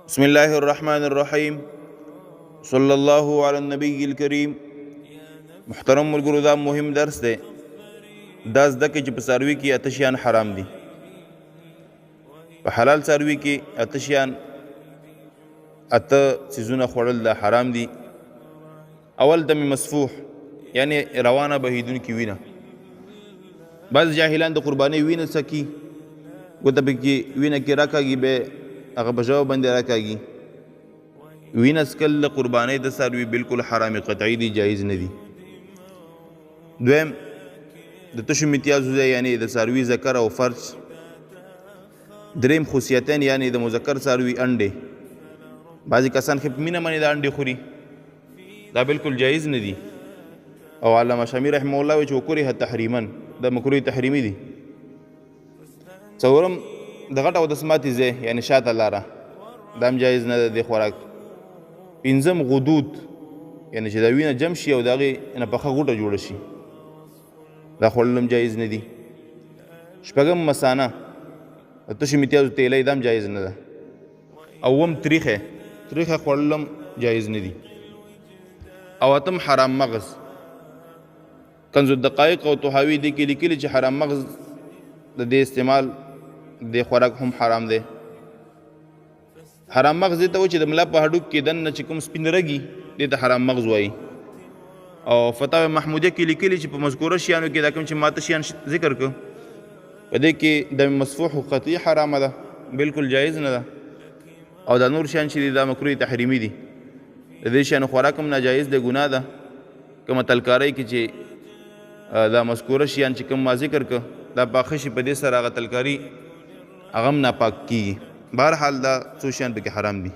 بسم الله الرحمن الرحیم صلی الله علی النبی الکریم. محترم ملګرو، دا مهم درس دی. دا زده کړئ چې په څاروي کې اته شیان حرام دي. په حلال څاروي کې اته شیان، اته څیزونه خوړل دا حرام دي. اول دم مسفوح، یعنی روانه بهیدونکې وینه. بعض جاهلان د قربانۍ وینه څکي، ګوته پکې وینه کې راکاږي، بیا هغه په ژبه باندې راکاږي. وینه څکل د قربانۍ د څاروي بالکل حرام قطعي دي، جایز نه دي. دویم د تشو امتیازو ځای، یعنی د څاروي ذکر او فرج. دریم خصیتین، یعنی د مذکر څاروي انډې. بعضې کسان خو په مینه باندې دا انډې خوري، دا بالکل جایز نه دي. او علامه شامی رحمه الله وایي چې وکره تحریما، دا مکروه تحریمي دي. څلورم د غټ او د سماتي ځای، یعنی شاته لاره، دا هم جایز نه ده د خوراک. پنځم غدود، یعنی چې دا وینه جمع شي او د هغې نه پخه غوټه جوړه شي، دا خوړل هم جایز نه دي. شپږم مسانه، د تشو متیازو تیلی، دا هم جایز نه ده. اووم تریخی، تریخی خوړل هم جایز نه دي. او اتم حرام مغز. کنز الدقایق او طحاوي دې کې لیکلي چې حرام مغز د دې استعمال، د خوراک هم حرام دی. حرام مغز دې ته وایي چې د ملا په هډوک کې دننه چې کوم سپین رګي، دې ته حرام مغز وایي. او فتاوی محمودیه کې لیکلي چې په مذکوره شیانو کې دا کوم چې ماته شیان ذکر کړ، په دې کې د مسفوح قطعي حرامه ده، بالکل جایز نه ده. او دا نور شیان چې دي دا مکروه تحریمي دي. د دې شیانو خوراک هم ناجایز دی، ګناه ده. کومه تلکارۍ کې چې دا مذکوره شیان چې کوم ما ذکر کړ دا پاخه شي، په دې سره هغه تلکاري هغه هم ناپاک کېږي. بهرحال دا څو شیان پکې حرام دي.